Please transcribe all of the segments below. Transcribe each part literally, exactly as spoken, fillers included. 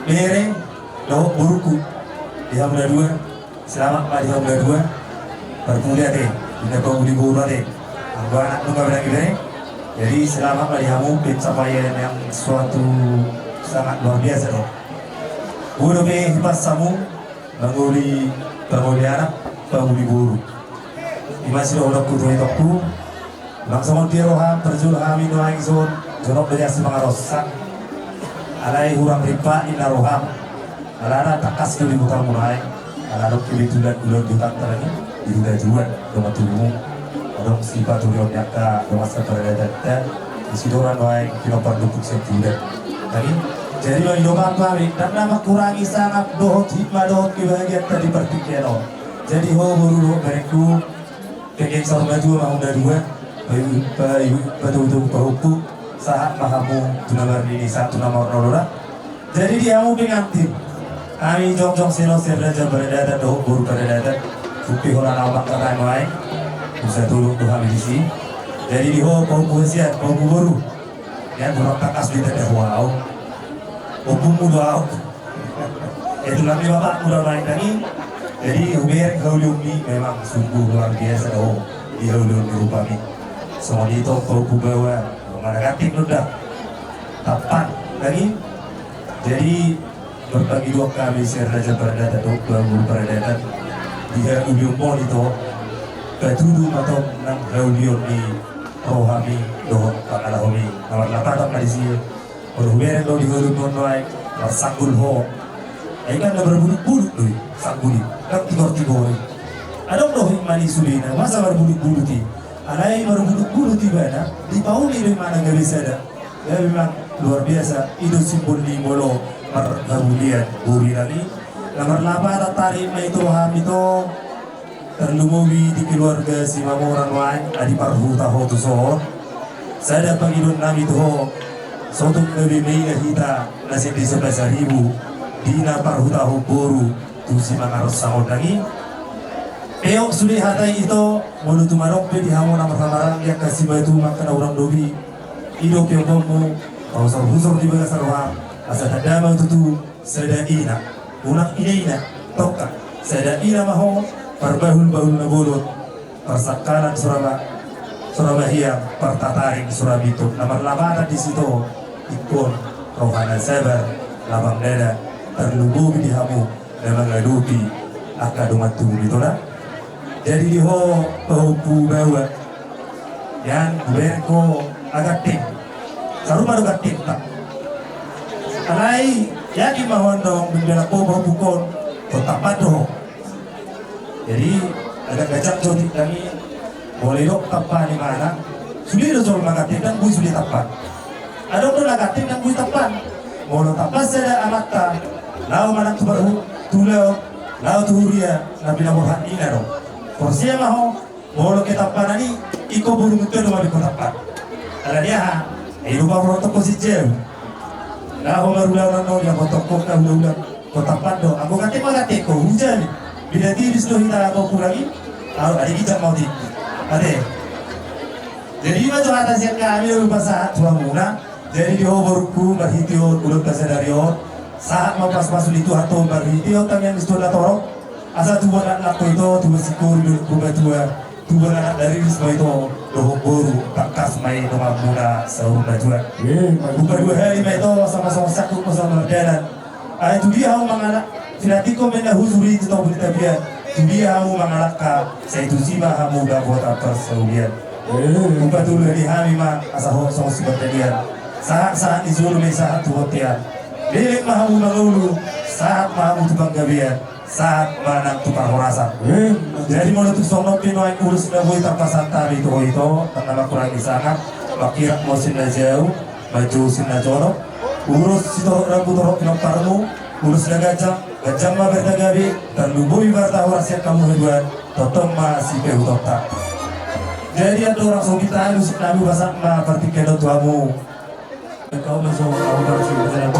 Bere dohot boruku, di hamu na dua, selamat ma di hamu na dua. Parpudi ate, inda panguli boru ate. Anggo anak nunga berang ibere. Jadi selamat ma di hamu, pencapaian yang suatu sangat luar biasa do. Boi dope hipas hamu mangoli pangoli anak, pangoli boru. Ima sidohononku tu itongku. Unang songon dia roham, parjolo hami nuaeng ison, jonok do jasi mangarosak. Alai hurang rimpak inna roham. Alana tangkas do di huta nuaeng. Ala adong kebetulan ulaon di hutanta nangkin, di Huta Juan dongan tubumu. Adong sipaturionta angka dongan saparadatta. Disi do ra nuaeng pinompar dukun sian Judan. Jadi mangido ma tu hami, ndang na mangkurangi sangap dohot hikmah dohot kebahagiaanta di partingkian on. Jadi ho boru dohot berengku, pengeng saur matua ma hamu na dua, patogu-togu pahompu, sahat ma hamu tu na marnini sahat tu na marnono da. Jadi di hamu pengantin, hami jongjong sian on sian raja paradaton dohot boru paradaton, tung pe holan ahu mangkatai nuaeng, tu Satoluk do hami disi. Jadi di ho pahompu hasian, pahompu boru, nian hurang tangkas do ditanda ho ahu, ompumu do ahu. Tulang ni bapakmu do nuaeng nangkin. Jadi hubereng haulionmi memang sungguh luar biasa do di haulionmi rupami. Songon i tong pahompu baoa, manang ganteng do da, tampan nangkin. Jadi marpangidoan hami sian raja paradaton dohot pahompu paradaton, di haulionmon i tong, patudu ma tong nang haulion ni rohami dohot pangalahomi. Na marlapatan ma disi. Molo hubereng do di haulionmon nuaeng, marsanggul ho. Ai kan na marbuluk-buluk do i sanggul i, ndang tigor-tigor i. Adong do hikmah ni sudena masa marbuluk-buluk i. Alai marbuluk-buluk ibana, dipauli do imana gabe sada. Ya memang luar biasa, i do simbol ni molo marhaulian boru i nangkin. Na marlapatan tarik ma i tu rohami tong. Tarlumobi di keluarga Simamora nuaeng, adi parhuta ho tuson. Sada pangidoannami tu ho, sotung gabe maila hita na sian desa Pasaribu, di na parhutahon boru tu simangarosak on nangkin. Peok sude hata i ito, molo tung adong pe di hamu na marhamaranggi angka sibatu ma angka na hurang lobi, i do peokonmu, pausor-usor di bagasan roham, asa tanda ma tutu sada ina, unang ina-ina, tongka, sada ina ma ho, parbahul-bahul na bolon, parsangkalan sura ma, sura mahiang, partataring sura mintor, na marlapatan disi tong, ingkon roha na sabar, lapang dada, tarlumobi di hamu na mangadopi angka dongan tubu i tong. Jadi di ho pahompu baoa, nian hubereng ho ganteng. Sarupa do gantengta. Alai yakin ma ho annon, dung dialap ho pahompu on, tong tampan do ho. Jadi agak gajang jo tindangi. Molo didok tampan imana, sude do jolma ganteng ndang boi sude tampan. Adong do na ganteng ndang boi tampan. Molo tampan sada amanta, laho manang tu parhu-, tu laho, laho tu huria, na pinaborhat ni ina do. Porsea ma ho, molo ketampanan i, ingkon boru muntua do mabiar ho tampan. Ala ni aha? Ai lupa molo tongko sijau. Laho marulaon annon, ia ho tongko ka hula-hula. Ho tampan do, anggo ganteng ma ganteng ho, hujan i. Beda tipis do hita anggo hurang i. Au, adi ginjang ma ho tinggi. Ate. Jadi ima jo hata sian hami, na lupa sahat tu hamuna. Jadi di ho borungku, marhitehon ulaonta sadari on, sahat ma pasu-pasu ni Tuhanta on, marhitehon tangiang ni situan na torop. Asa tubuan anak ho ito, tubuan singkoru di dolok na tua, tubuan anak na riris ma ito, dohot boru, tangkas ma i donganmuna saur matua. Hupaduahali ma ito, asa ma songon sangkut ma songon mardalan. Ai tu dia hamu mangalangka, pinantikkon ma inna hujur i tu tobu ni tapian. Tu dia hamu mangalangka, sai tusi ma hamu dapotan parsaulian. Hupatoluhali hami ma, asa ho songon sipartanian. Sahat-sahat ni jolo ma i sahat tu bontean. Leleng ma hamu mangolu, sahat ma hamu tu panggabean, sahat ma nang tu parhorasan. Jadi molo tung songon on pe nuaeng ulos na boi tarpasahat hami tu ho ito, ndang na mangkurangi sangap, manghiras ma ho sian na jau, manjou sian na jonok, ulos sitorop rambu torop pinomparmu, ulos na ganjang, ganjang ma barita gabe, tarlumobi barita horas sian hamu haduan, tongtong ma sipaihutanta. Jadi andorang so hita alu, sip nami pasahat ma partingkian on tu hamu. Kau masuk, kau masuk.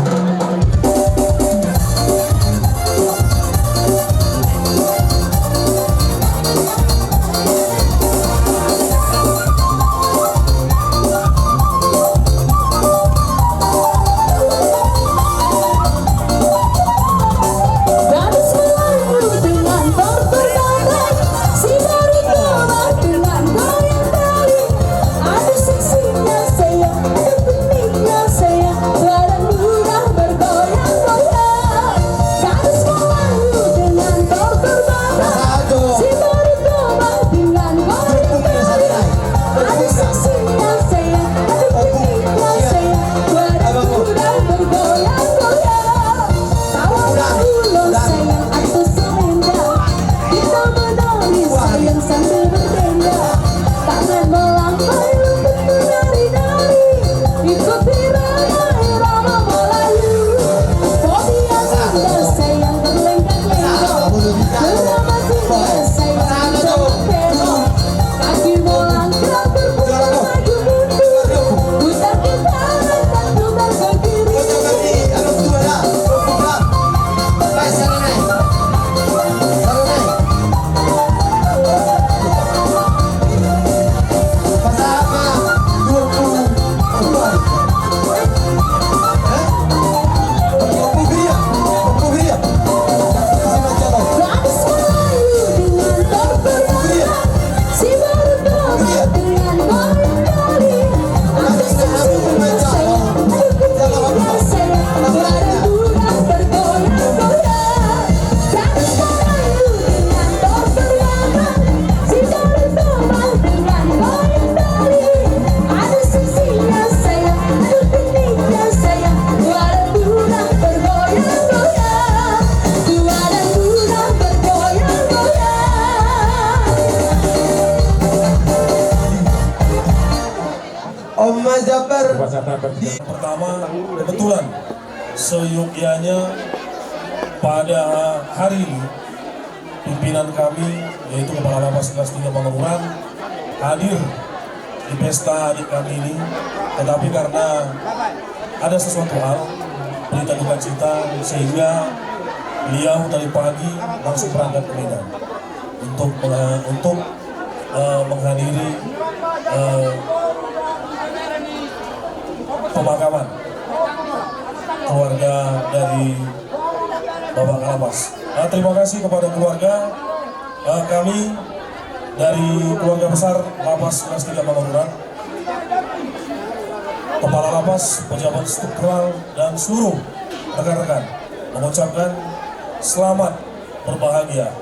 Pertama, kebetulan seyogianya pada hari ini pimpinan kami, yaitu Kepala Lapas Kelas Tiga Pangandaran, hadir di pesta adik kami ini, tetapi karena ada sesuatu hal, berita duka cita, sehingga beliau tadi pagi langsung berangkat ke Medan untuk mengha-, untuk, eh, menghadiri, eh, pemakaman keluarga dari Bapak Kalapas. Eh, terima kasih kepada keluarga, eh, kami dari keluarga besar Lapas Kelas Tiga Pangandaran, Kepala Lapas, pejabat struktural, dan seluruh rekan-rekan mengucapkan selamat berbahagia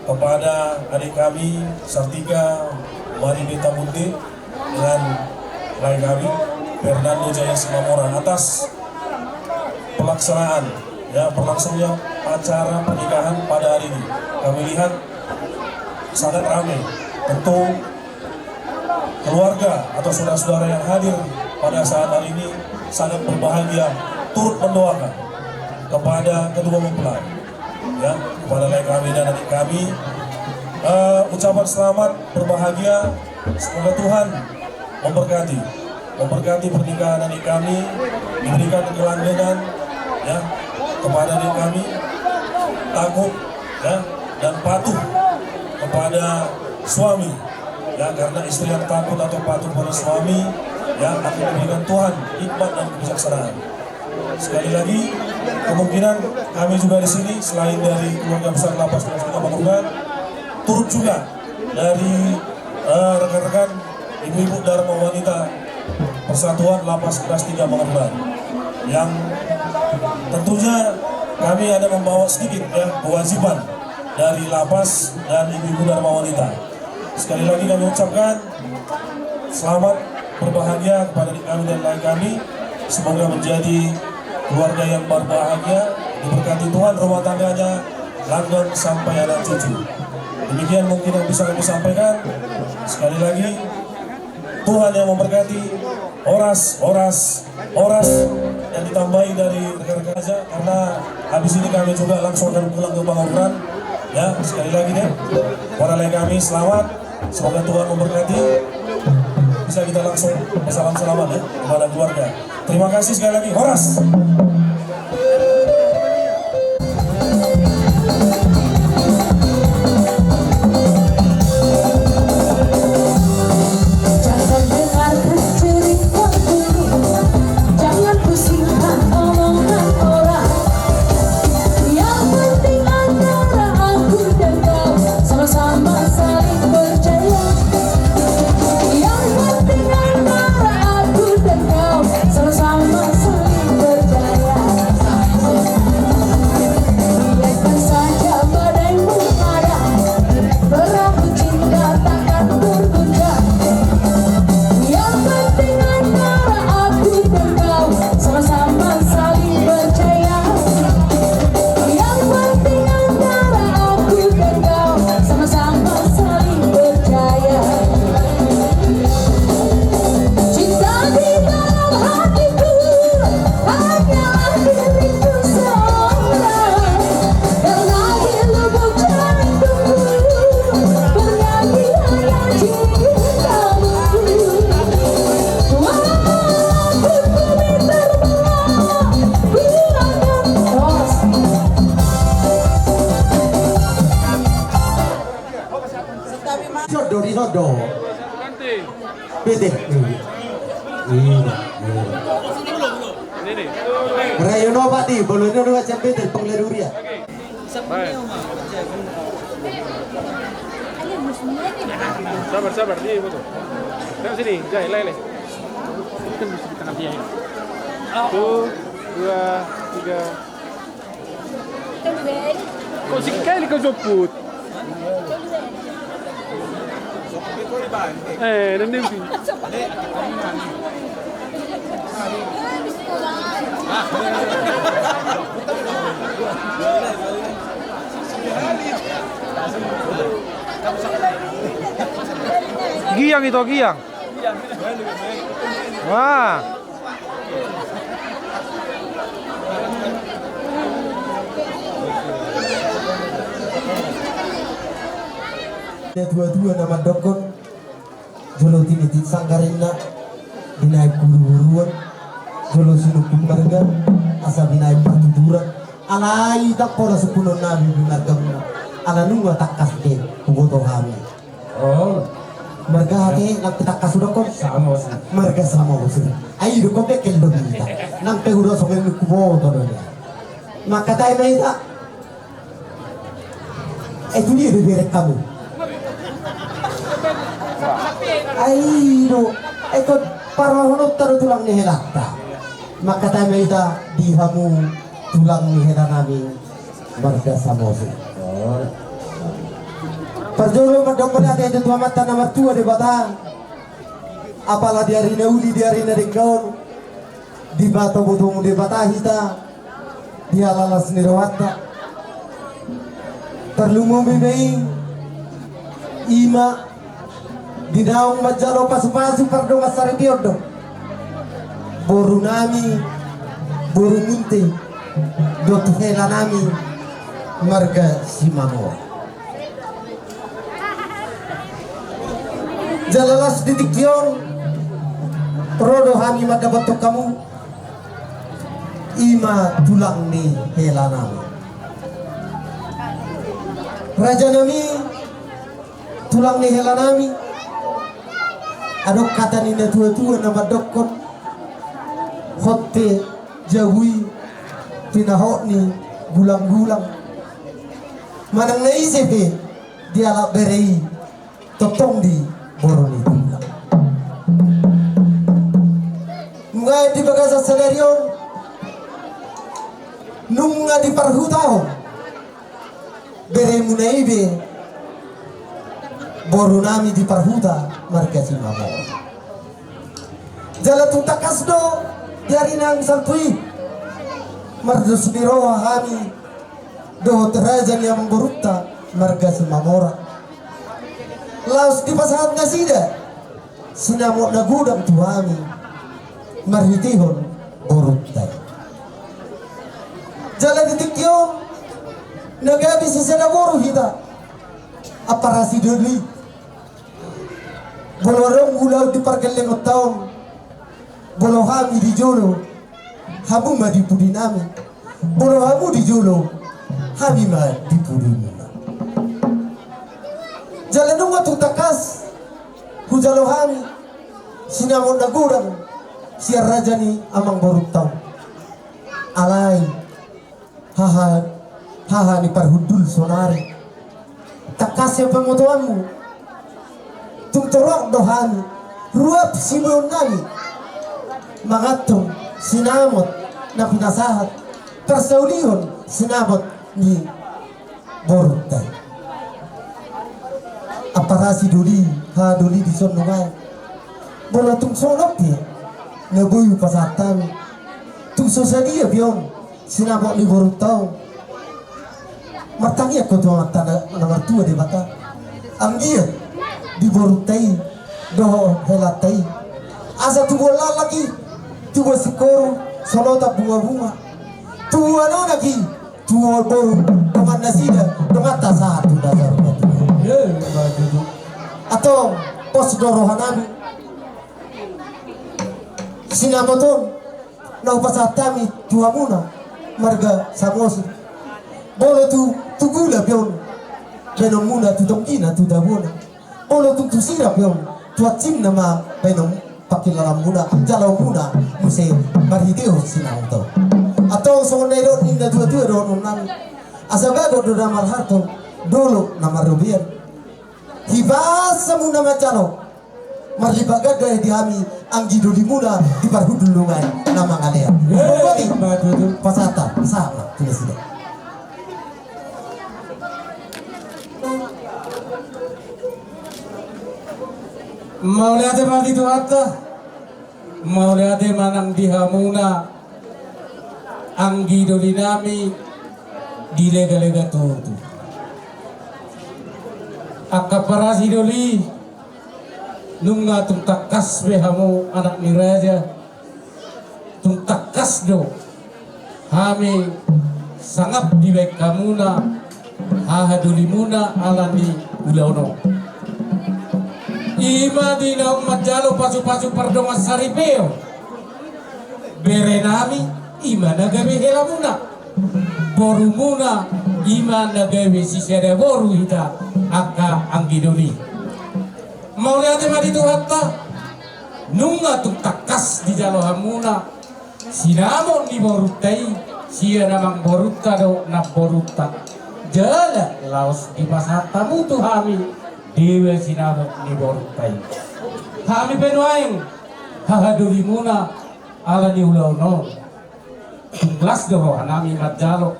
kepada adik kami Sartika Maribeta Munde dengan lae kami Fernando Jaya Simamora atas pelaksanaan, ya, berlangsungnya acara pernikahan pada hari ini. Kami lihat sangat ramai. Tentu keluarga atau saudara-saudara yang hadir pada saat hari ini sangat berbahagia, turut mendoakan kepada kedua mempelai, ya, kepada lae kami dan adik kami. Eh, ucapan selamat berbahagia, semoga Tuhan memberkati, memberkati pernikahan adik kami, diberikan kelanggengan, ya, kepada adik kami, takut, ya, dan patuh kepada suami, ya, karena istri yang takut atau patuh pada suami, ya, akan diberikan Tuhan hikmat dan kebijaksanaan. Sekali lagi, kemungkinan kami juga di sini, selain dari keluarga besar Lapas Kelas Tiga Pangandaran, turut juga dari, eh, rekan-rekan ibu-ibu Dharma Wanita Persatuan Lapas Kelas Tiga Pangandaran, yang tentunya kami ada membawa sedikit, ya, kewajiban dari Lapas dan ibu-ibu Dharma Wanita. Sekali lagi kami ucapkan selamat berbahagia kepada adik kami dan lae kami. Semoga menjadi keluarga yang berbahagia, diberkati Tuhan rumah tangganya, langgeng sampai anak cucu. Demikian mungkin yang bisa kami sampaikan. Sekali lagi, Tuhan yang memberkati. Horas, horas, horas. Yang ditambahi dari rekan-rekan aja, karena habis ini kami juga langsung akan pulang ke Pangandaran. Ya, sekali lagi deh, para lae kami, selamat. Semoga Tuhan memberkati. Bisa kita langsung bersalam-salaman, ya, kepada keluarga. Terima kasih sekali lagi. Horas. Jangan dengarkan cerita burung, jangan pusingkan omongan orang. Yang penting antara aku dan kau sama-sama saling percaya. Yang penting antara aku dan kau sama-sama saling percaya. Biarkan saja badai mengadang, perahu cinta takkan berguncang. Yang penting antara aku dan kau sama-sama saling percaya. Yang penting antara aku dan kau sama-sama saling percaya. Cinta di dalam hatiku hanyalah diriku seorang. Karena di lubuk jantungku bernyanyi hanya cintamu. Walaupun bumi terbelah, ku akan terus. Sodo di sodo. Bete. Iya, iya. Rayo no, Pak, di bolon no, dua jam bete, pengelar durian. Sabar, sabar, di foto. Tengok sini, Jai, lai, lai. Kita mesti di tengah dia, ya. Satu, dua, tiga. Kok sekali kau jemput? Eh, dan dia mesti. Giang itu, Giang. Wah. Natuatua na mandokkon, jolo tiniti sanggarinna, binaen guruguruan, jolo sinungkun marga, asa binaen partuturan. Alai ndang pola sungkunonnami di margamuna, ala nunga tangkas be huboto hami. Oh. Marga ate, nang pe tangkas hudokkon? Samosir. Marga Samosir. Ai dokkon pe kendo hita. Nang pe hudo songon i huboto do dia. Mangkatai ma hita. Eh, tu dia do berek hamu. Ai do. Eh, ingkon parrohahononta do tulang ni helanta. Mangkatai ma hita di hamu tulang ni helanami marga Samosir. Parjolo mandok mauliate tu Amanta na martua Debata. Apala di ari na uli, di ari na denggan on, dipatomutomu Debata hita di las ni rohanta. Tarlumobi ma i, i ma di naung manjalo pasupasu pardongansaripeon do borunami, boru Munte, dohot helanami marga Simamora. Jala las di tingki on ro do hami mandapothon hamu, i ma tulang ni helanami. Rajanami, tulang ni helanami, adong hata ni natuatua na mandokkon, hot pe jabu i pinahot ni gulanggulang. Manang na ise pe dialap bere i, tongtong di boru ni tulang. Nunga di bagasan sadari on, nunga diparhutahon beremuna i be borunami di parhuta marga Simamora. Jala tung tangkas do di ari na salpu i mardos ni roha hami dohot raja ni amangborunta marga Simamora laos dipasahat nasida sinamot na godang tu hami marhitehon borunta i. Jala di tingki on na gabe sisada boru hita, amparasi do i. Molo adong ulaon di pargellengonta on, molo hami di jolo, hamu ma di pudinami. Molo hamu di jolo, hami ma di pudimuna. Jala nunga tung tangkas hujalo hami sinamot na godang sian raja ni amangborunta on. Alai haha, haha ni parhundul sonari. Tangkas sian pamotoanmu, tung torop do hami ruap siboionnami manganhon sinamot na pinasahat parsaulihon sinamot ni borunta i. Amparasi doli, haha doli dison nunga i. Molo tung songon on pe na boi hupasahat hami, tung so sadia pe on sinamot ni borunta on, martangiang ho tu Amanta na, na martua Debata, anggiat di borunta i dohot helanta i, asa tubuan laklak i, tubuan singkoru, solotan bungabunga, tubuan anak i, tubuan boru, dongan nasida, donganta sahat tu na saur matua. Antong pos do rohanami. Sinamot on na hupasahat hami tu hamuna marga Samosir. Molo tu, tu gula pe on baenonmuna, tu tonggina, tu tabona. Molo tung tu sira pe on, tu hansimna ma baenon pangkilalamuna, jaloonmuna muse marhitehon sinamot on. Antong songon na nidok ni natuatua dohononnami, asa bagot do na marhalto, dolok na marrobean. Hipas hamuna manjalo, marlipat ganda di hami anggi dolimuna di parhundul nunga i na mangalean. Hei, boti, betul. Pasahat, pasahat ma tu nasida. Mauliate ma di Tuhanta. Mauliate ma nang di hamuna anggi dolinami di legalega totu. Angka parasi doli, nunga tung tangkas be hamu anak ni raja, tung tangkas do hami sangap dibaen hamuna haha dolimuna ala ni ulaon on. Ima di naung manjalo pasupasu pardongan saripeon. Berenami, ima na gabe helamuna. Borumuna, ima na gabe sisada boru hita angka anggidoli. Mauliate ma di Tuhanta. Nunga tung tangkas dijalo hamuna sinamot ni borunta i, sian amangborunta dohot namborunta. Jala laos dipasahat hamu tu hami deba sinamot ni borunta i. Hami pe nuaeng hahadolimuna ala ni ulaon on. Tung las do rohanami manjalo.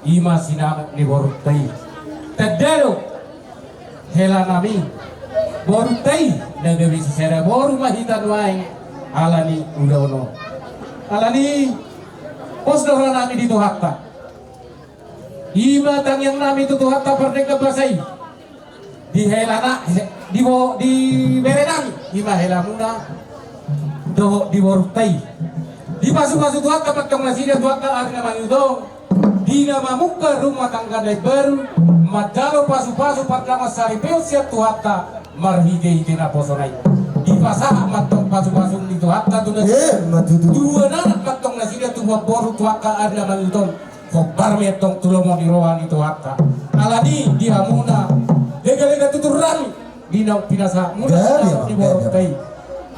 Ima sinamot ni borunta i. Tanda do helanami, borunta i, na gabe sisada boru ma hita nuaeng ala ni ulaon on. Alani i pos do rohanami di Tuhanta. Ima tangiangnami tu Tuhanta pardenggan basa i. Di helana, he-, di bo-, di berenami, ima helamuna dohot di borunta i. Dipasupasu Tuhanta ma antong nasida tu angka ari na mangihut on, di na mamungka rumah tangga na imbaru, manjalo pasupasu pardongan saripeon sian Tuhanta marhitehite naposona i. Dipasahat ma antong pasupasu ni Tuhanta tu nasida. Eh, ma tutu. Tu boan anak ma antong nasida, tu boan boru tu angka ari na mangihut on. Hombar ma i antong tu lomo ni roha ni Tuhanta. Alani i di hamuna legalega tutur hami, di naung pinasahatmuna sinamot ni borunta i.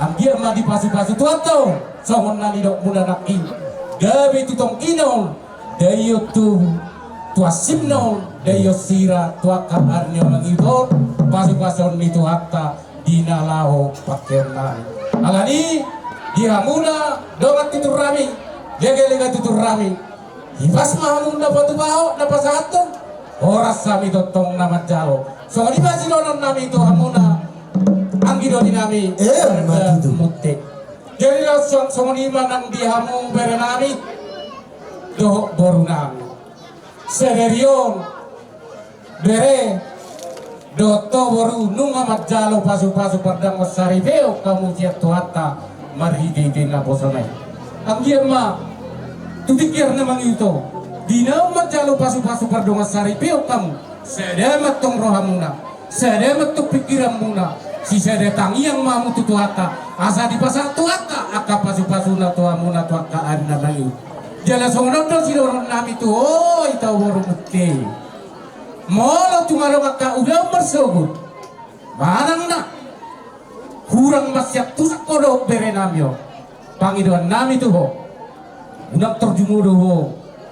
Anggiat ma dipasupasu Tuhanta on, songon na nidokmuna nangkin. Gabe tu tonggina on, daion tu, tu ansimna on, daion sira tu angka ari na mangihut on, pasupasuon ni Tuhanta di na laho pangkeonnami. Alani i di hamuna dongan tutur hami, legalega tutur hami. Hipas ma hamu na patupahon, na pasahathon. Horas hami tongtong na manjalo. Songon i ma sidohononnami tu hamuna anggidolinami. Eh, ma tutu. Mutte. Jadi laos song-, songon i ma nang di hamu berenami dohot borunami. Sadari on, bere dohot ho boru, nunga manjalo pasupasu pardongan saripeon hamu sian Tuhanta marhitehite naposona i. Anggiat ma tu tingki ari na mangihut on, di naung manjalo pasupasu pardongan saripeon hamu, sada ma antong rohamuna, sada ma antong pingkiranmuna, sisada tangiang ma hamu tu Tuhanta, asa dipasahat Tuhanta angka pasupasuna tu hamuna tu angka ari na mangihut. Jala songon on do sidohononnami tu ho, ita boru mutte. Molo tung adong angka ulaon marsogot manang na hurang marsiantusan ho dohot berenami on, pangidoannami tu ho, unang tarjumo do ho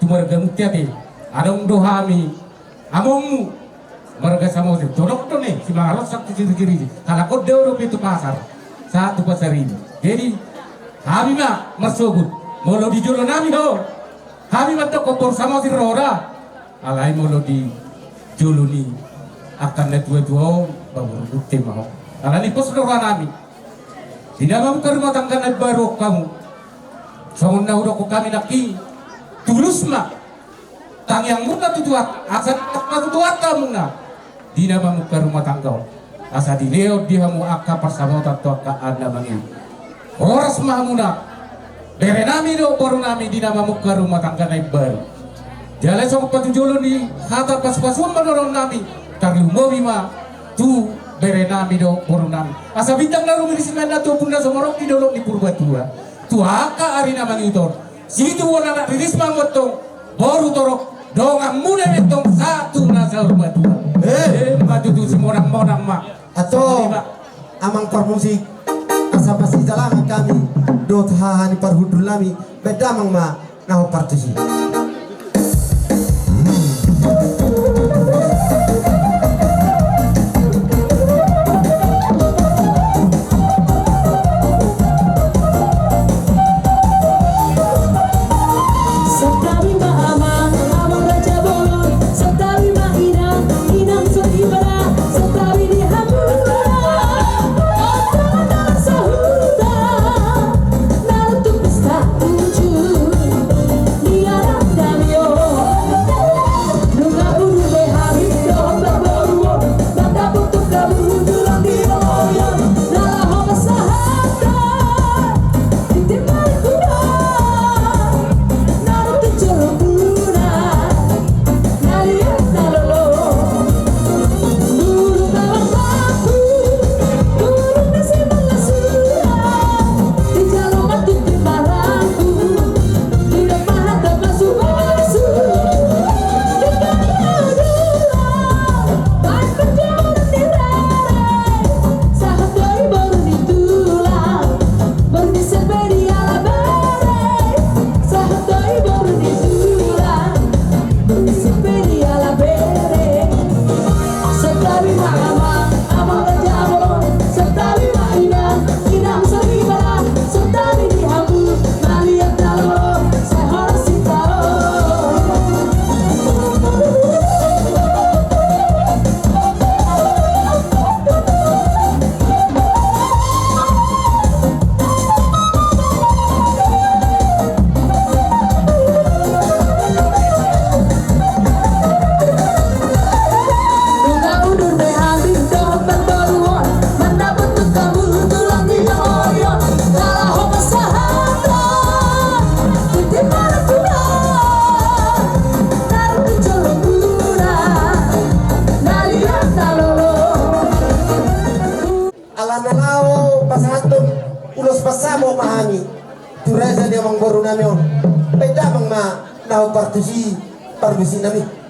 tu marga mutte ate. Adong do hami amongmu marga Samosir, todok do ne, simangarosak tu sirigiri. Halak on dao dope tu pasar, sahat tu pasar ini. Jadi hami ma marsogot, molo di jolonami ho, hami mandok boru Samosir ro da. Alai molo di jolo ni angka na tuatua on, ba boru mutte ma ho. Alani i pos do rohanami, di na mamungka rumah tangga na imbaru on hamu. Songon na hudokkon hami nangkin, tulus ma tangiangmuna tu Tuhanta, asa dipasupasu Tuhanta hamuna di na mamungka rumah tangga on. Asa dilehon di hamu angka parsamotan tu angka ari na mangihut. Horas ma hamuna, berenami dohot borunami, di na mamungka rumah tangga na imbaru. Jala songon patujolo ni hata pasupasuon ma dohononnami, tarlumobi ma tu berenami dohot borunami. Asa bintang na rumiris ma inna tu ombun na sumorop di dolok ni Purbatua tu angka ari na mangihut on. Situbuan anak riris ma hamu antong, boru torop, donganmuna ma antong sahat tu na saur matua. Eh. Eh, ma tutu, simonang-monang ma. Antong, amang parmusik, asa masijalangan hami dohot haha ni parhundulnami, baen damang ma na hombar tusi. Santabi ma amang, amang raja bolon, santabi ma inang, inang soripada, santabi di hamuna. Oto na sahuta, na ro tu pesta tujuh, di anak Amo ma hami tu raja ni amangboru nami on. Baen damang ma na hombar tusi parmusiknami.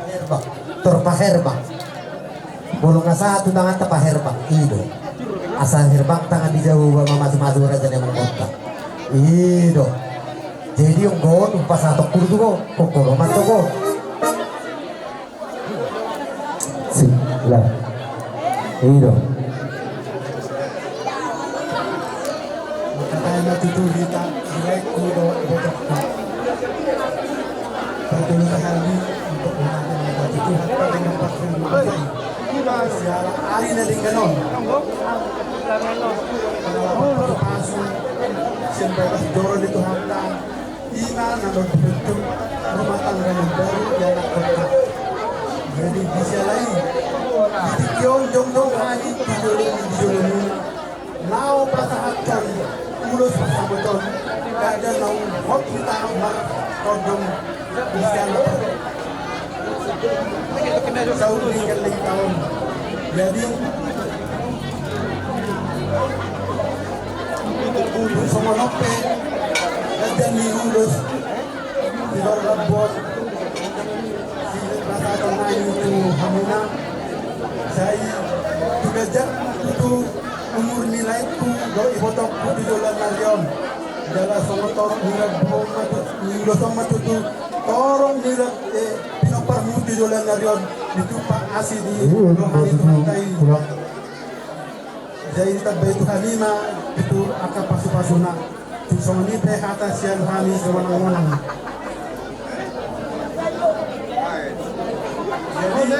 Paherbang, tor paherbang. Molo nga sahat tu tanganta paherbang, i do. Asa herbang tangan di jabu, mamasumasu raja ni amangboruta. I do. Jadi anggo on umpasa tokkur tu ho, kokoro ma tu ho. Sip, lah. I do. Mangkatai ma tutu hita di laengku dohot ibotongku. Parjolo hami untuk mengatakan bahwa Tuhan pada nampak di rumah saya. Siala ari na denggan on. Pasu, sian bagas joro ni Tuhanta. Ima na mambentuk rumah tangga yang baru di anak kota. Jadi di siala i, di tingki on jongjong hami di jolo, di jolo ni na hupasahathon ulos pasahaton, kada na hot hita martondong di siala. Saur ni gelleng taon. Jadi songon on pe, raja ni ulos di Barbon, si rasa tonai tu hamuna, sai tu gajah tu umur ni laengku dohot ibotongku di joloan ni ari on. Jala songon torop ni rap bohong ma tu, ni ulos on ma tutu torop ni rap, eh, pinomparmu di joloan ni ari on, ditumpak asi di roha ni Tuhanta i. Jadi ditambai Tuhan i ma tutu angka pasupasuna. Tung songon i pe hata sian hami simonangmonang. Jadi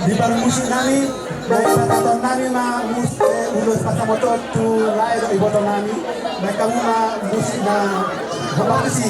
di parmusik nami, baen pasahaton nami ma mus-, eh, ulos pasahaton tu lae dohot iboto nami, baen hamu ma musik na hombar tusi.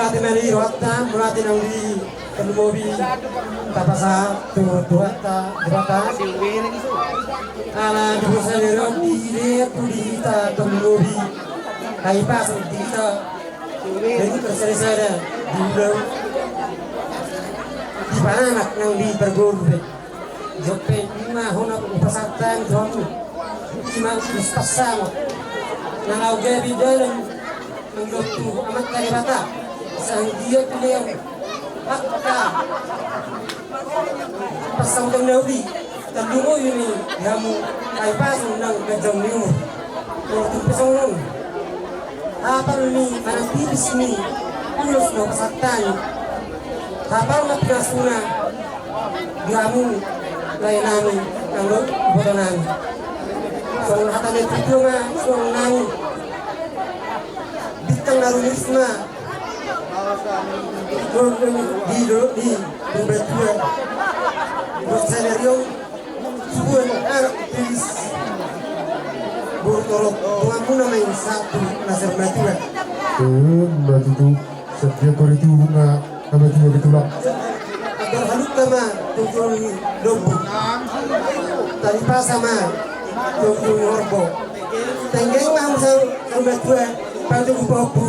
Ate mani rohanta, mauliate nang di tarlumobi tapasahat tu Tuhanta Debata. Ala di boru Salerio on, di dia tu di hita tarlumobi, hahipason di hita, di hita sada-sada, di ulaon, di pananak nang di parguru pe. Jompe ima hona hupasahat hami tu hamu. Ima ulos pansamot na laho gabe dalan mangido tu Amanta Debata. Sanggiat tu dia angka pansamotan na uli, tarlumobi ma di hamu hahipason nang ganjang ni umur. Molo tung pe songon on, hapal ni manang pipis ni ulos na hupasahat hami, hapal ma pinasuna di hamu lae nami nang dohot iboto nami. Songon hata ni natuatua ma suang nami, bintang na rumiris ma di dolok ni, di dolok ni Purbatua. Boru Salerio on, tubuan anak tilis boru Torop, donganmuna ma i sahat tu na saur matua. Ima tutu. Setiap hari tu bunga nama tua betulang. Agar halumpang ma tulang ni lombu, taripasa ma tulang ni horbo. Tanggeng ma hamu saur matua, patubu pahompu,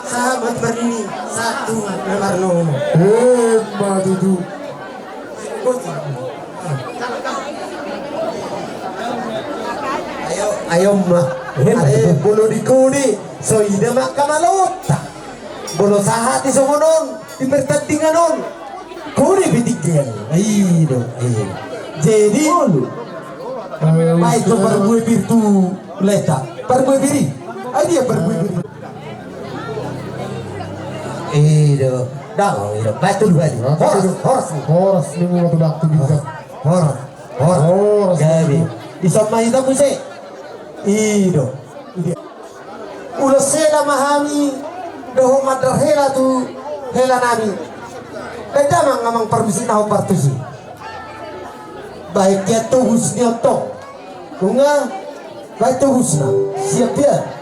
sahat ma tu marnini, sahat tu na marnono. Ima tutu. Ayo, ayo ma. Ima tutu. Molo di koni, so ida ma angka malauta. Molo sahat i songon on di pertandingan on, koni pe tinggal. I do, i do. Jadi, baen jo parbue pir tu laeta. Parbue pir i. Ai dia parbue pir i? I do. Dang, i do. Baen tu laeta. Horas, horas. Horas ni muna tu laeta tu bisa. Horas. Horas. Horas. Gabe. Dison ma hita muse. I do. Ulos hela ma hami dohot mandar hela tu hela nami. Baen damang amang parmusik na hombar tusi. Baen kian tobus ni ontong. Nunga baen tobusna. Siap dia.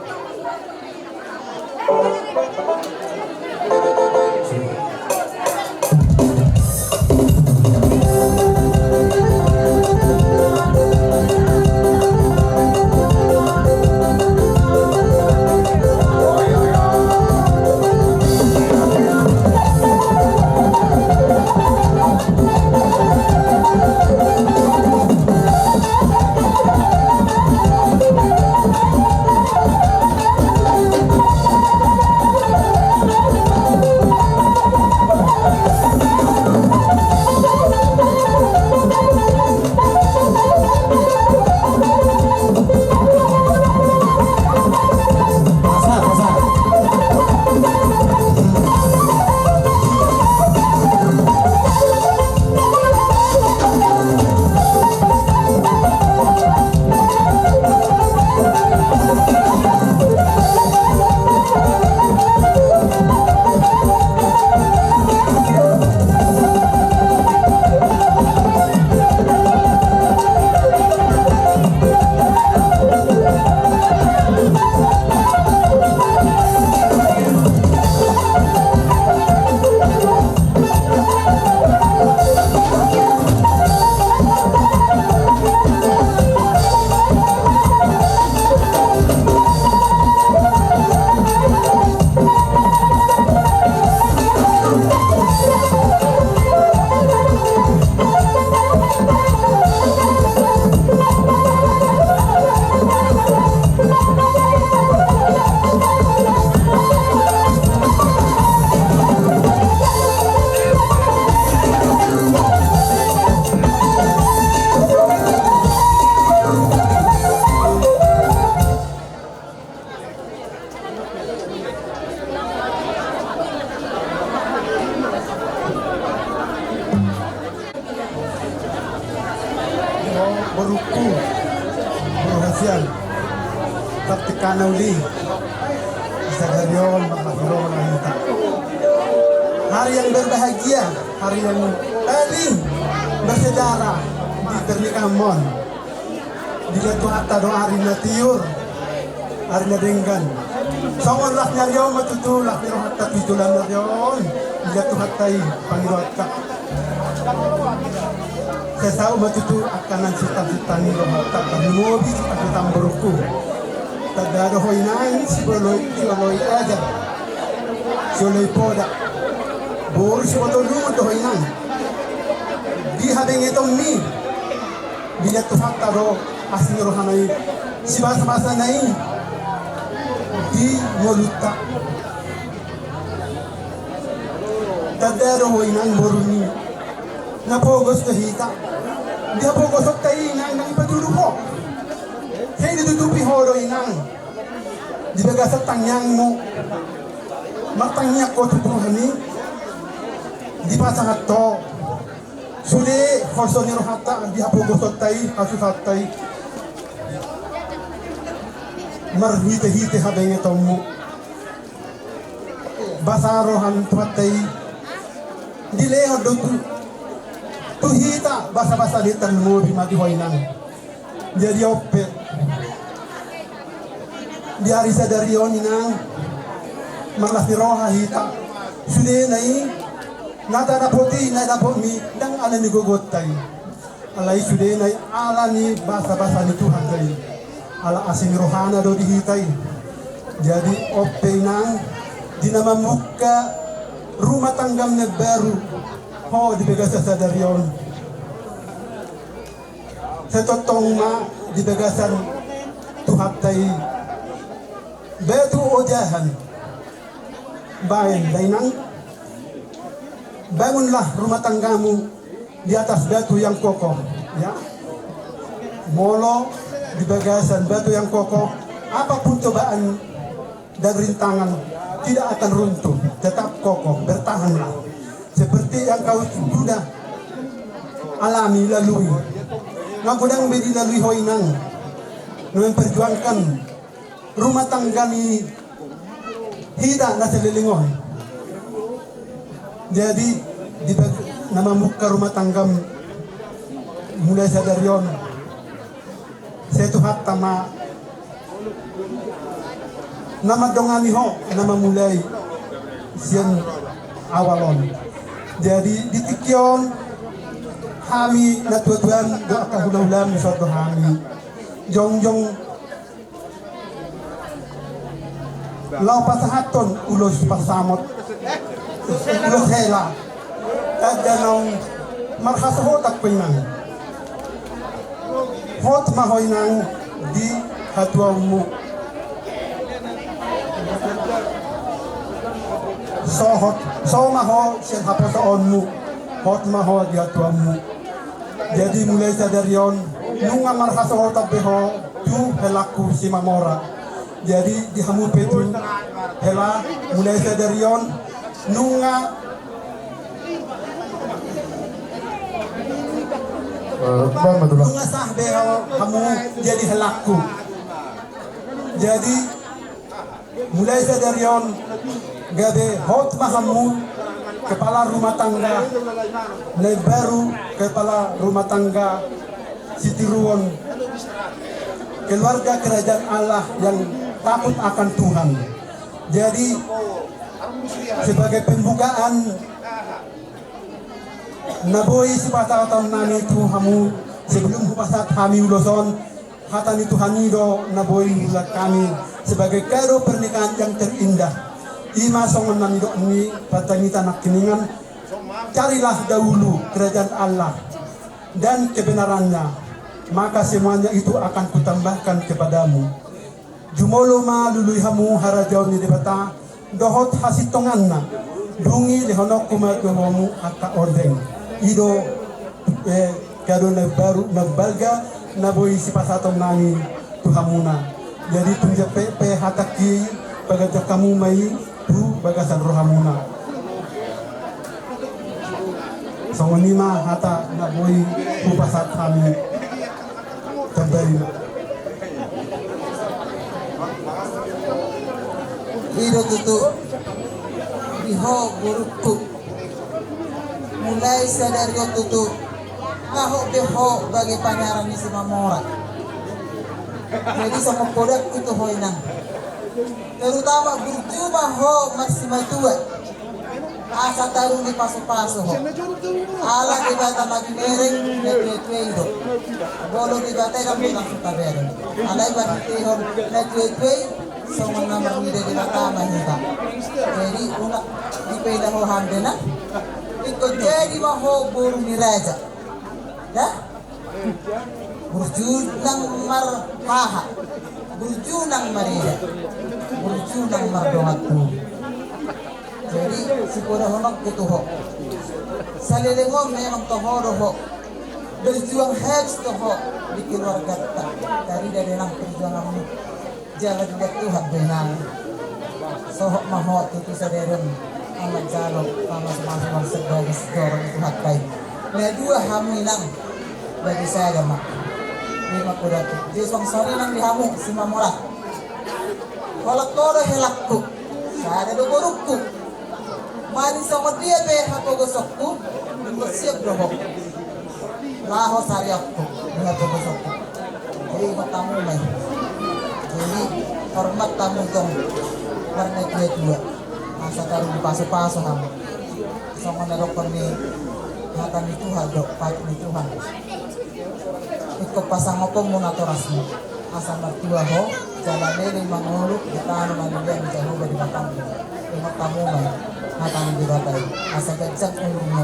Borungku, boru hasian, tartingkana uli. Di sadari on marlas ni roha ma hita. Hari yang berbahagia, hari yang paling bersejarah di pernikahanmon. Dilihat Tuhanta do ari na tiur, ari na denggan. Songon las ni ari on ma tutu, las ni rohanta tu joloan ni ari on. Ia Tuhanta i pangidoanta. Sai saut ma tutu angka na sitan-sitan ni rohanta, tarlumobi sitan-sitan borungku. Tanda do ho inang, sioloi, sioloi aja, sioloi poda, boru siboto lungun do ho inang. Di habengetonmi, diliat Tuhanta do asi ni rohana i, sibasabasana i di ngolunta. Tanda do ho inang borumi, na pogos do hita. Di hapogosonta i inang, ndang dipatudu ho. Sai ditutupi ho do inang di bagasan tangiangmu. Martangiang ho tu Tuhan i, dipasahat ho sude holso ni rohanta di hapogosonta i, hasusanta i, marhitehite habengetonmu. Basa roha ni Tuhanta i dilehon do tu, tu hita basabasa ni, tarlumobi ma di ho inang. Jadi on pe, di ari sadari on inang, marlas ni roha hita. Sudena i na tadapot i, na dapotmi, ndang ala ni gogonta i. Alai sudena i ala ni basabasa ni Tuhanta i. Ala asi ni rohana do di hita i. Jadi on pe inang, di na mamungka rumah tanggam na baru ho di bagasan sadari on, sai tongtong ma di bagasan Tuhanta i batu ojahan. Baen da inang, bangunlah rumah tanggamu di atas batu yang kokoh, ya. Molo di bagasan batu yang kokoh, apapun cobaan dan rintangan tidak akan runtuh, tetap kokoh, bertahanlah. Seperti yang kau sudah alami, lalui. Nga godang be dilalui ho inang, na memperjuangkan rumah tangga ni hita na saleleng on. Jadi di bag-, na mamungka rumah tanggam mulai sadari on, sai Tuhanta ma na mandongani ho na mamulai sian awal on. Jadi di tingki on, hami na tuatuam dohot angka hulahulaam, dison do hami jongjong laho pasahathon ulos pansamot, ulos hela. Tanda naung marhasohotan ho inang. Hot ma ho inang di hatuaonmu. Sohot, so ma ho sian haposoonmu. Hot ma ho di hatuaonmu. Jadi mulai sadari on, nunga marhasohotan be ho tu helangku Simamora. Jadi di hamu pe tu hela, mulai sadari on, nunga, eh, bang, betul, bang. Nunga sah be ho hamu jadi helangku. Jadi mulai sadari on, gabe hot ma hamu kepala rumah tangga na imbaru, kepala rumah tangga sitiruon, keluarga kerajaan Allah yang takut akan Tuhan. Jadi sebagai pembukaan na boi sipasahatonnami tu hamu, sebelum hupasahat hami ulos on, hata ni Tuhan i do na boi huulas hami sebagai kado pernikahan yang terindah. I ma songon na nidok ni Panta Mita nangkiningan, carilah dahulu kerajaan Allah dan kebenarannya, maka semuanya itu akan kutambahkan kepadamu. Jumolo ma lului hamu harajaon ni Debata dohot hasintonganna. Dung i lehononku ma tu hamu angka ondeng. I do, eh, kado na baru, na balga, na boi sipasahatonnami tu hamuna. Jadi tung jempek pe hatangki, paganjang hamu ma i tu bagasan rohamuna. Songon i ma hata na boi hupasahat hami. Tambai ma. I do tutu, di ho borungku. Mulai sadari on tutu, nga hot be ho bagai panyaran ni Simamora. Jadi songon podakku tu ho inang. Terutama burju ma ho marsimatua, asa taruli pasupasu ho. Ala Debata na binereng na tuetue i do. Molo Debata i ndang boi langsung tabereng. Alai marhitehon na tuetue i, songon na marnida Debata ma hita. Jadi unang dipaila ho hande na. Ingkon jadi ma ho boru ni raja. Da? Burju nang marhaha, burju nang marida, burju nang mardongan tubu. Jadi sipodohononku tu ho, saleleng on memang toho do ho, berjuang habis toho di keluargata. Tarida do nang perjuanganmu. Jala dilihat Tuhan do inang. Sohot ma ho tutu sadari on manjalo pamasumasu sebagai sejorong Tuhanta i. Na dua hamu inang, bagi sada ma. Ima kuda tu. Jadi suang songon i nang di hamu Simamora. Holan ho do helangku, sada do borungku. Mansai songon dia pe hapogosonku, ingkon siap do ho. Laho sariokku di hapogosonku. Jadi ingot hamu ma i. Jadi hormat hamu tong marnatuatua, asa taruli pasupasu hamu. Songon na dohonon ni hata ni Tuhan do, patik ni Tuhan. Ingkon pasangaponmu natorasmu, asa martua ho jala leleng mangolu di tano na nilehon ni Jahowa Debatam. Ingot hamu ma hata ni Debata i, asa ganjang umurmu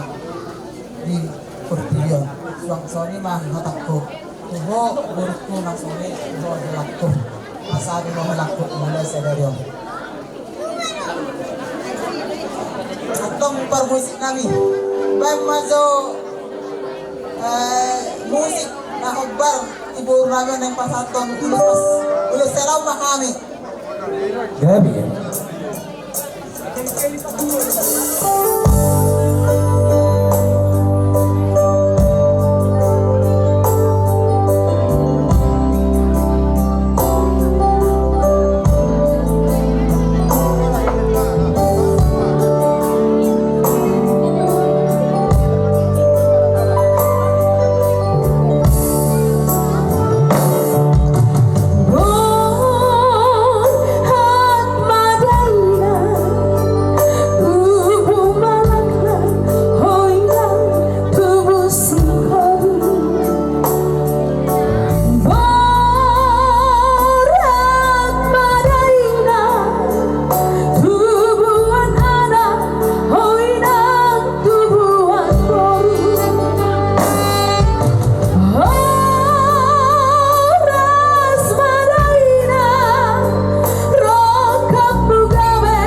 di portibi on. Suang songon i ma hatangku tu ho borungku, nang songon i tu ho helangku. Asa adong ma helangku mulai sadari on. Antong parmusik nami, baen ma jo, eh, musik na hombar tu boru nami on, naeng pasahathon ulos, ulos hela ma hami. Gabe. Borat ma dainang, tubuan anak, ho inang tubuan boru. Horas ma dainang, rongkapmu gabe,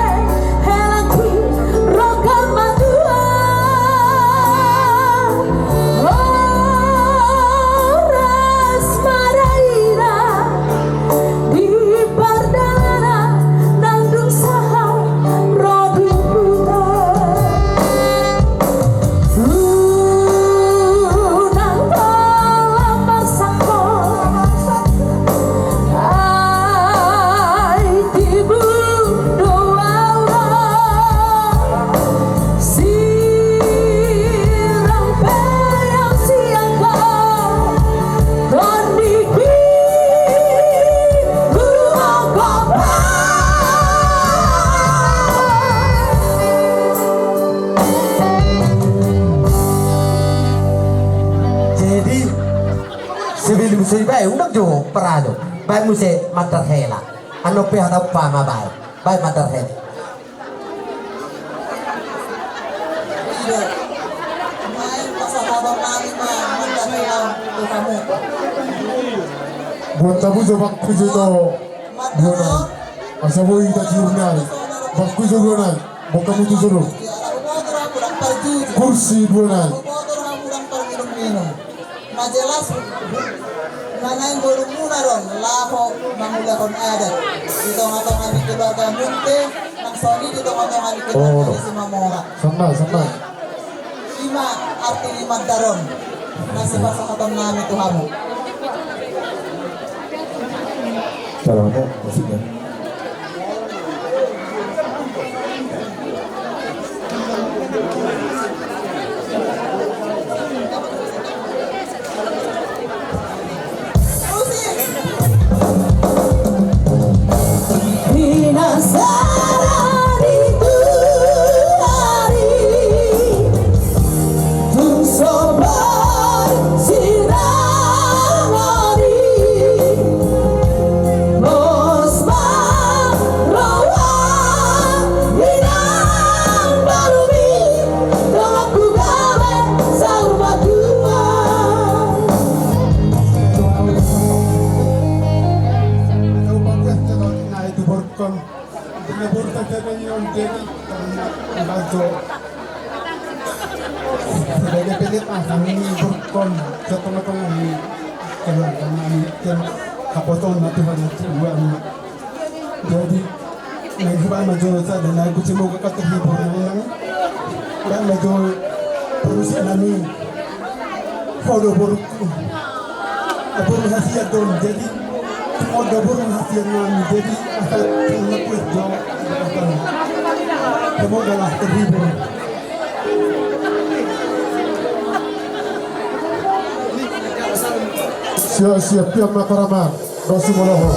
helangki, rongkap ma tulang. Horas ma dainang, di pardalanan nang dung sahat ro di huta. Unang pola marsangkot, ai tibu do ahu ro. Sirang pe ahu sian ho, tondingki rumah gopa. Jadi sebelum so dibaen, unang jo paralo, baen muse mandar hela. Annon pe hata umpama baen, baen mandar hela. Ida, naeng pasahaton nami ma mandar hela tu hamu. Buat hamu jo, bakku jo ito. Dua nai. Asa boi hita tiur nai. Bakku jo dua nai. Buat hamu tu jo do. Kursi dua nai. Na jelas, na naeng borumuna do on laho mangulahon adat di tongatonga ni keluarga Munthe, nang songon i di tongatonga ni keluarga ni Simamora. Songon i, songon i. Ima arti ni mandar on na sipasahaton nami tu hamu. Salam, musiknya. Jadi, sebagai pendeta kami berkon ke tengah-tengah ini, karena kami kan kapotong na Tuhan itu buat. Jadi, na iba ma jolo sa dan aku cuma kata hibur nang. Dan na jolo terus nami. Ho do borungku. Boru hasian do, jadi, tumodda boru hasian nami, jadi, asa, tumodda kuat do. Semoga lah terhibur. Siap, siap, siap, Makaraman. Basi molo ho.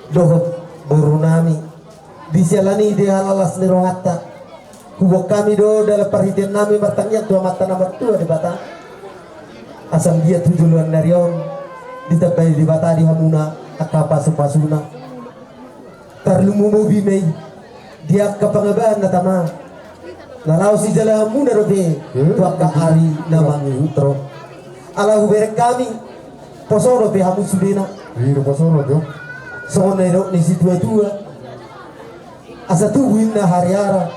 dohot boru nami, di siala ni denggan las ni rohanta, huboan hami do dalan parhitean nami martangiang tu Amanta na martua Debata, asa anggiat tu joloan ni ari on ditambai Debata di hamuna angka pasupasuna. Tarlumobi ma i di angka pangabahan na tama na laho sijalahanmuna dope tu angka ari na mangihut ro. Ala hubereng hami, poso dope hamu sudena. Iya, poso dope. Songon na nidok ni situatua, asa tubu inna hariara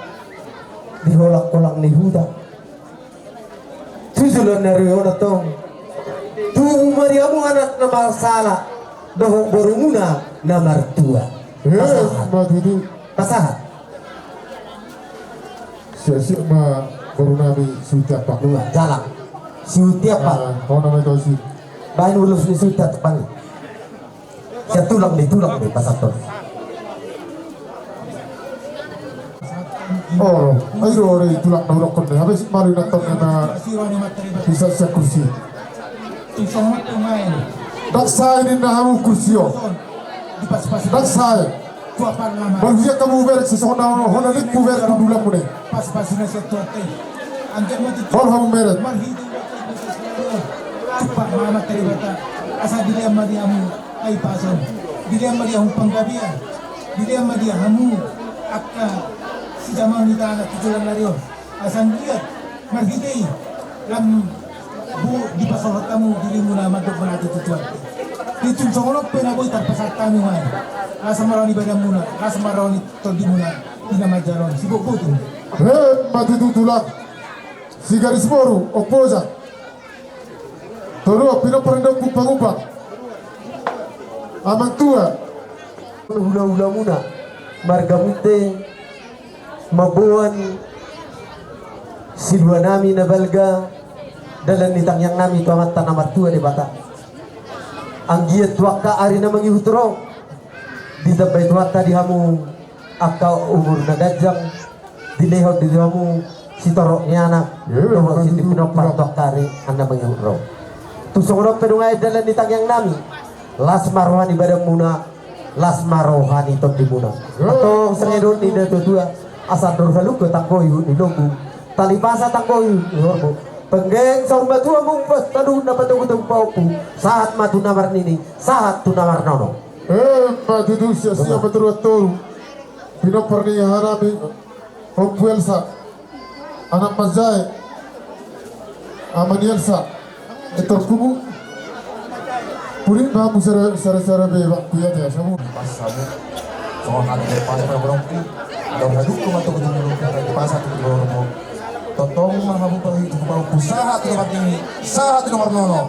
di holangkolang ni huta. Tu joloan ni ari on antong, tubu ma di hamu anak na marsala dohot borumuna na martua. Eh, pasahat. Pasahat. Siap-siap ma boru nami Sutiapak. Dua, jalang. Sutiapak. Ah, ho nama itu si. Baen ulos ni Sutiapak. Siap tulang be, tulang be, pasahat on. Oh, ayo ore tulang na urokkon ne. Habis malu na tong na bisa siap kursi. Ndang sae ninna hamu kursi on. Ndang sae. Baru dia kamu berek sesona hona lik ku berek tu dulang mune. Hol hamu berek. Asa dilean ma di hamu ai pason. Dilean ma di hamu panggabean. Dilean ma di hamu angka sijamaon ni tano tu joloan ni ari on. Asa anggiat marhite i lam bu dipasahat hamu dirimuna mandok maradophon tu Tuhan. Di tung songon on pe na boi tarpasahat hami ma i. Las ma roha ni badanmuna, las ma roha ni tondimuna di na manjalo on. Sibuk butung. He, mati tutulang. Sigaris boru, ompu ojak. Tolu, pinompar ni ompu pangubang. Amang tua. Hulahulamuna marga Munte mamboan silua nami na balga dalan ni tangiang nami tu Amanta na martua Debata. Anggiat tu angka ari na mangihut ro ditambai Tuhanta di hamu angka umur na ganjang, dilehon di hamu sitorop ni anak dohot sititi pinompar tu angka ari na mangihut ro. Tung songon on pe nunga i dalan ni tangiang nami, las ma roha ni badanmuna, las ma roha ni tondimuna. Antong songon na nidok ni natuatua, asa andor halumpang tanggo ihut ni lombu, tali pasa tanggo ihut ni horbo, penggeng saur matua mungkuas talu na patogutogu pahompu, sahat ma tu na marnini, sahat tu na marnono. Eh, ma tutu, siap-siap ma tutu. Pinompar ni hanami, Ompu Elsa, anak manjae, ama ni Elsa, etor kubu. Purit ma hamu sere-sere be bak kuya te samu. Pas samu. Songon hata dari pada pada borongku. Ada udah dukung atau ketemu dukung lagi pas satu di bawah rumah. Totong ma hamu bagi itu mau ku sahat tu nomor ini, sahat tu nomor nono.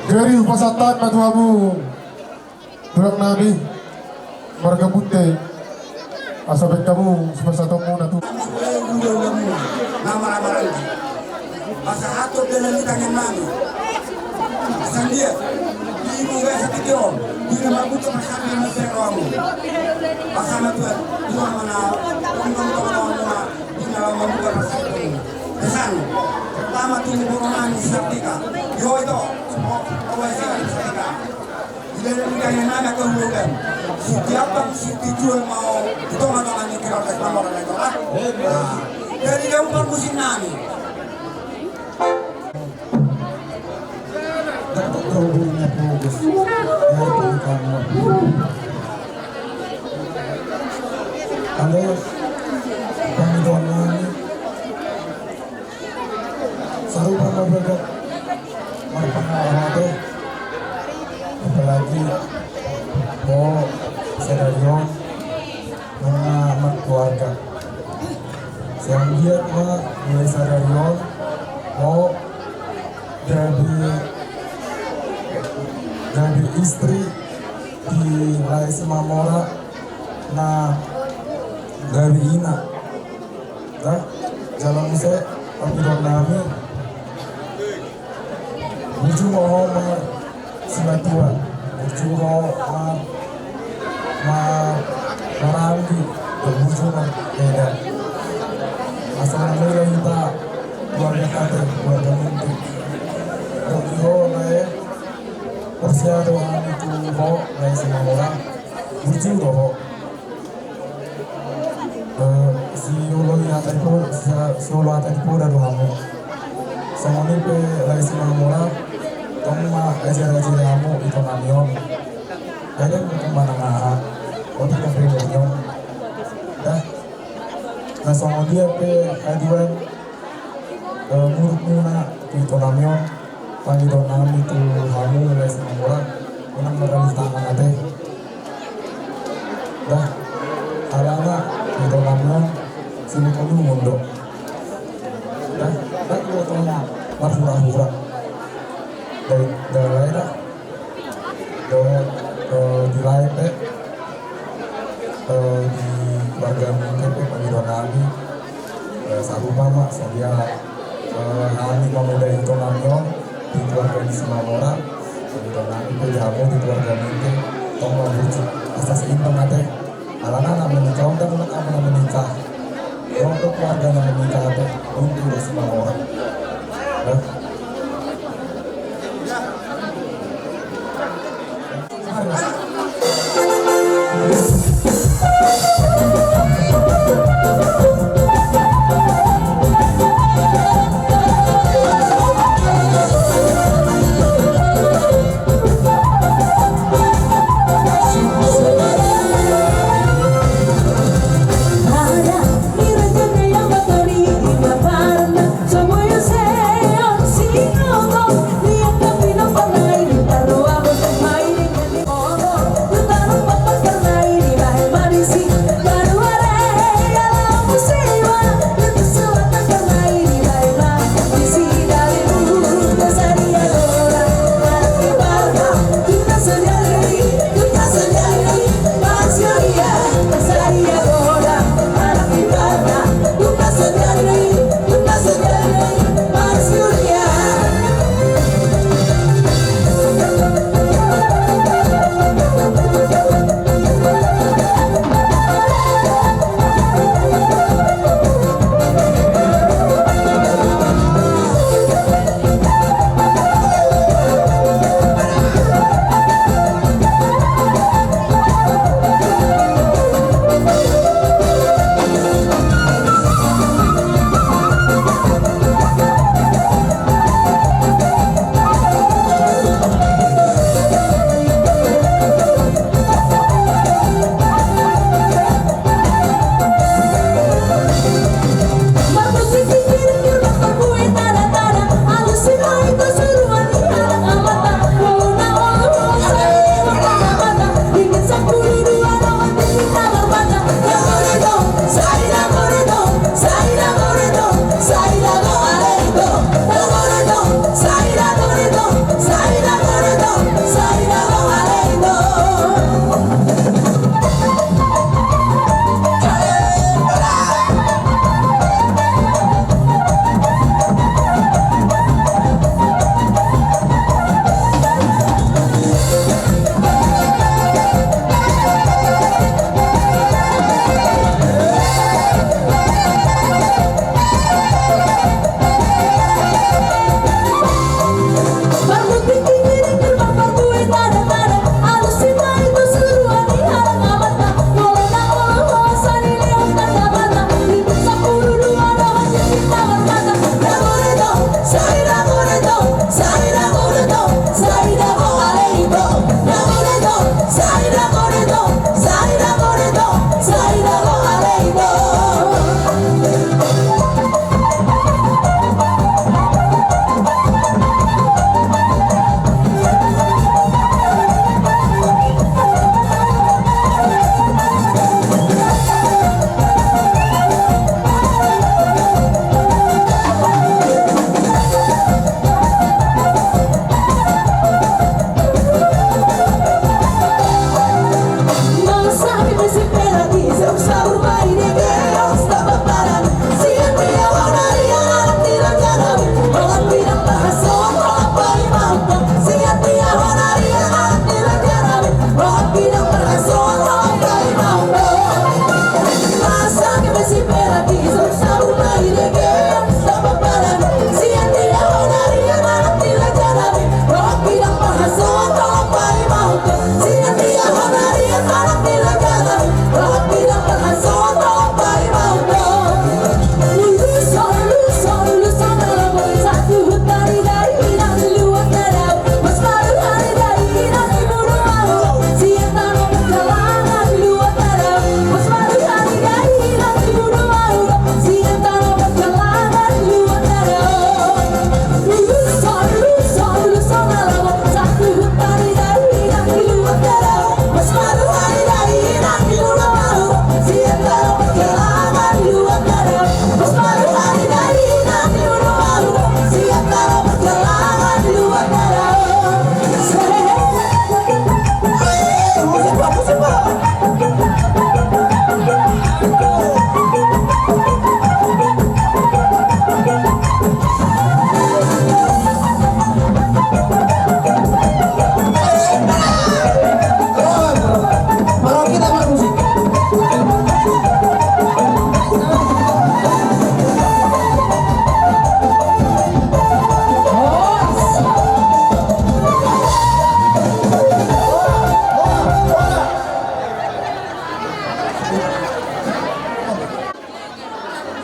Jadi hupasahat ma tu hamu tulang nami marga Munte, asa baen hamu sipasahatonmuna tu. Pasahaton dalan ni tangiang nami. Asa dia di muga satition di na mambuka pasahaton ni tangiang nami. Asa na tuan tuan mana. Di na mambuka pasahaton. Pesan pertama tu boru nami Sartika. Yo itu. Awas ya Sartika. Di dalam budaya nami akan berubah. Setiap bang setiap jual mau di tonga-tonga ni kira-kira sama orang itu lah. Nah, dari daun bang musim nami. Halo, pangidoan nami. Sarupa ma bagas marpangarohon, apalagi ho sadari on nunga markeluarga. Sai anggiat ma mulai sadari on ho gabe, gabe istri di Lae Simamora na gabe ina. Nah, jala muse, tapi dong nami. Burju ma ho marsimatua, burju ma ho mar, mar, maranggi, burju ma ho marmeda. Asa na mela hita keluarga kate, keluarga Ia do hami tu ho, Lae Simamora. Burju do ho. Eh, sioloi hata di po-, si-, sioloi hata di poda do hamu. Songon i pe Lae Simamora, tong ma ajar-ajari hamu ito nami on. Eda ma manang aha, otik na pe nami on. Dah. Na songon dia pe haduan, eh, muruk muna tu ito nami on, pangidoan nami tu hamu Lae Simamora, unang mardalan tangan ate. Dah, alana ito nami on, sibutuhon do. Dah, dah, ito nami marhura-hura. Dari, dari lae dah. Dohot, eh, di lae pe, eh, di keluarga Mingke pe pangidoan nami, eh, sarupa ma songon dia, eh, hami mamodai ito nami on di keluarga ni Simamora, pangidoan nami pe di hamu di keluarga Mingke, tong ma burju asa seimbang ate. Alana na menikah on kan, alana na menikah. Keluarga na menikah ate, untuk Simamora. Dah.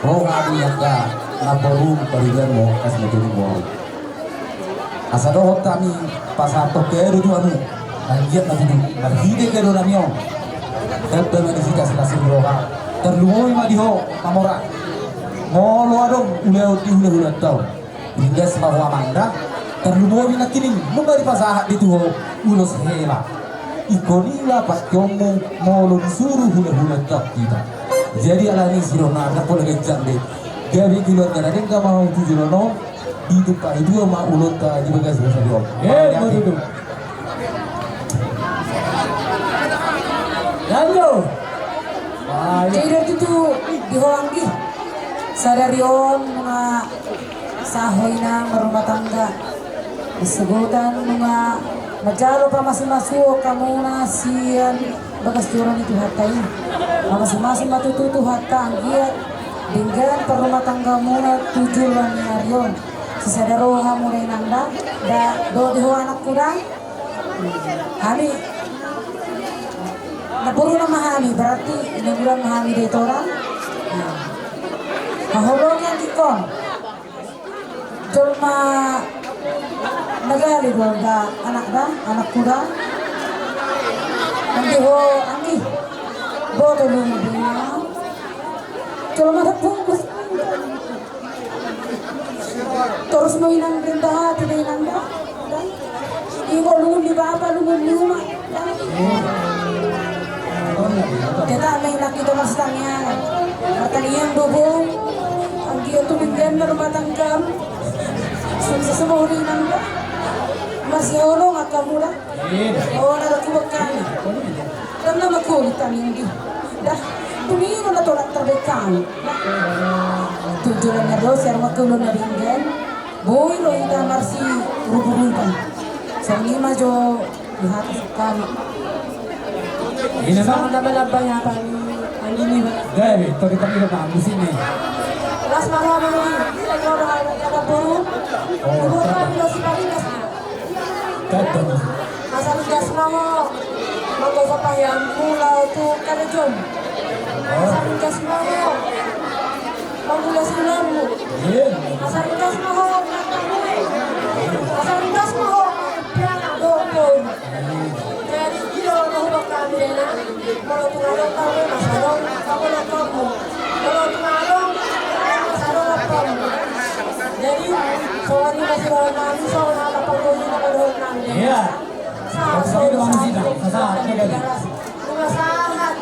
Roha ni angka namborum, pariban mo, kas motor mo. Asa dohot hami pasahat on tu hamu, anggiat na tutu marhite kedo nami on, tamba ma di hita silas ni roha, tarlumobi ma di ho, Mamora. Molo adong ulaon di hulahulanta on, ringgas ma ho, Amanda. Tarlumobi nangkining nunga dipasahat be tu ho ulos hela. Ingkon i ma pakeonmu molo disuru hulahulanta on hita. Jadi alani i, sidorna ndang pola ganjang be, gabe keluarga na denggan ma ho tu joloan on. Ditumpahi Tuhan ma ulaonta di bagasan sadari on. Eh, betul. Lanjut. Ah, iya. Jadi tutu di ho, anggi. Sadari on nunga sahat ho, inang, marrumah tangga. Di sogot on nunga manjalo pamasumasuon hamuna sian bagas joro ni Tuhanta i. Mamasumasu ma tutu Tuhanta anggiat denggan parrumatanggaonmuna tu joloan ni ari on. Sisada roha hamu da, inang da, da dohot di ho, anakku da. Hami namboruna ma hami, berarti namboruna ma hami da, ito da. Nah. Haholongi anggingkon. Jolma na gale do da, anak da, anakku da. Anggi ho, anggi. Boto do na bina. Jolma na bungkus. Torus ma, inang, renda hati da, inang da. Ingot lungun ni bapa, lungun ni uma. Tetap ma, inang, hita marsitangiangan. Martangiang do, bung. Anggiat tumenggan ma rumah tanggam. Sukses ma ho da, inang da. Marsihaholongan hamu da. Oh, na kubaen hami. Dang na mangkulit hami, anggi. Da, tung i do na tolap tarbaen hami. Tu joloan ni ari on, sian rumah, tu ulaon na denggan. Boi do hita marsiruburuban. Songon i ma jo di hata sian hami. Ini, Bang. Songon na manambahon hata ni anggi niba. Gabe, tori tong i do, Bang, di sini. Las ma roha, Bang. Las ma roha, Bang. Oh, Bang. Las ma roha. Asa ringgas ma ho manggohi pahianmu laho tu karejom. Asa ringgas ma ho mangula siulaonmu. Asa ringgas ma ho mangula. Asa ringgas ma ho mangula. Jadi, i do na hubaen hami da, inang. Molo tung adong hamu, asa adong pangulaonmu. Molo tung adong, asa adong pangulaonmu. Jadi, songon i ma sidohonon nami, songon i ma panggohi na padohonon nami. Iya. Sahat, sahat, sahat. Nunga sahat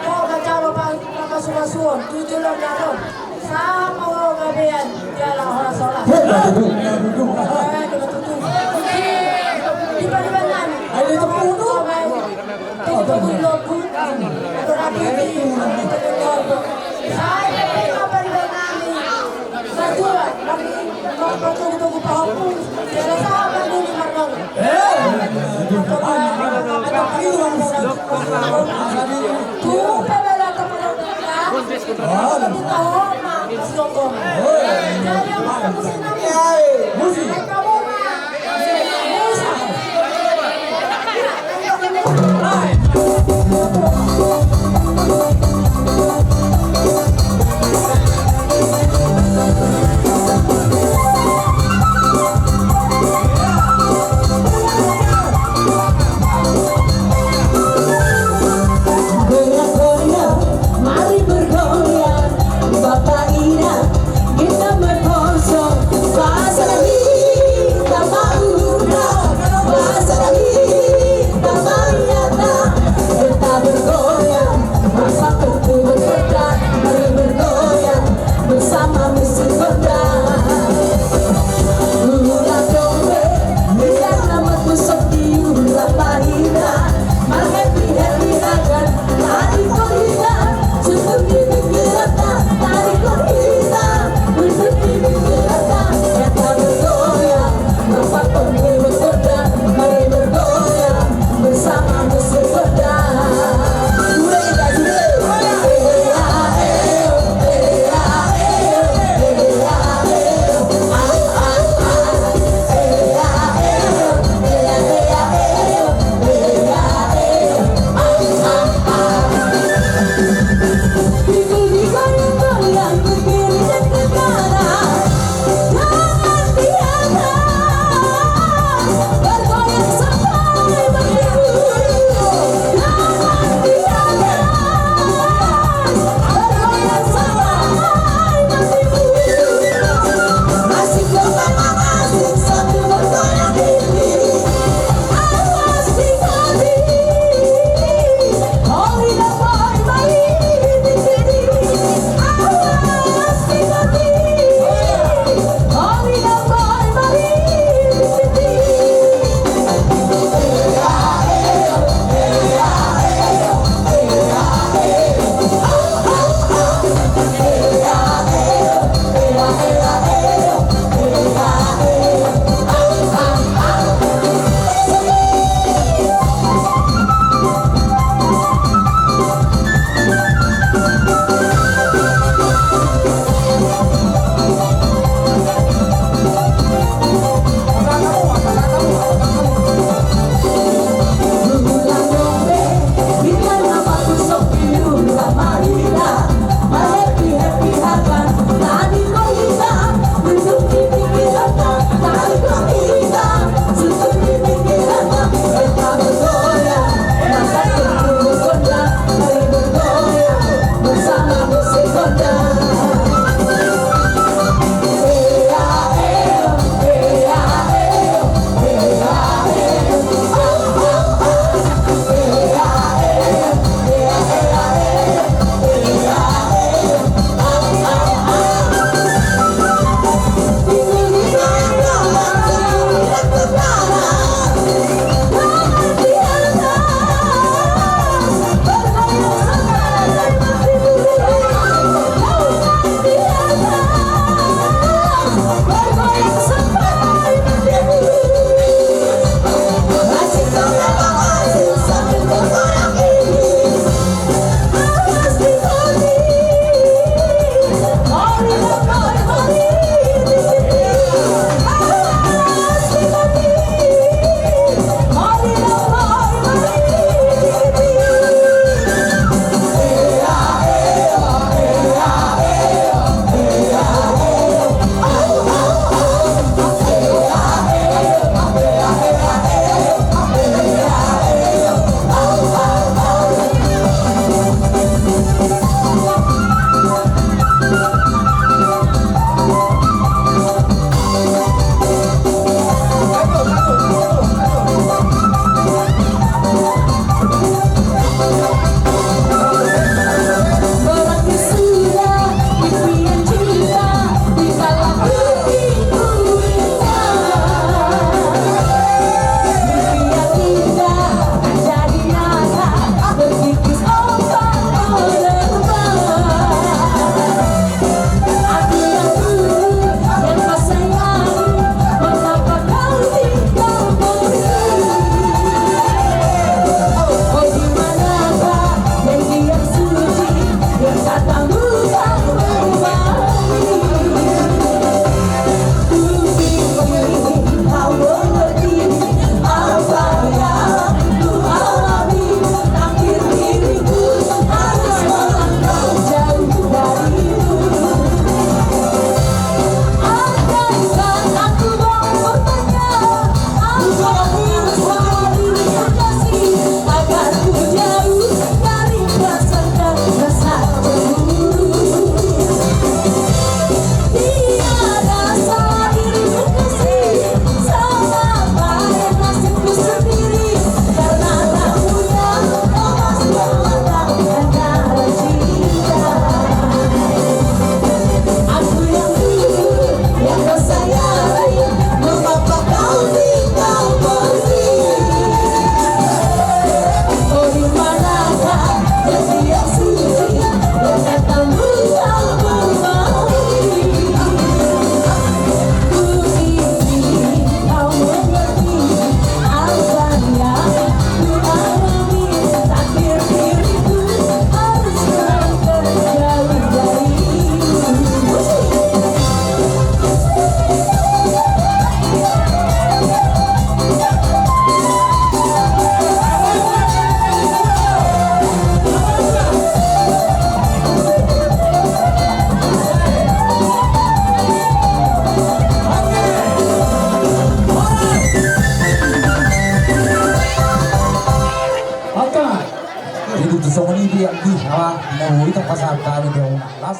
ho manjalo pa-, pamasumasuon tu joloan ni ari on. Sahat ma ho gabean jala horas-horas. Hei, betul, betul. Eh, betul, betul. Di pariban nami. Ayo, itu betul.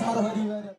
Marhadi badan.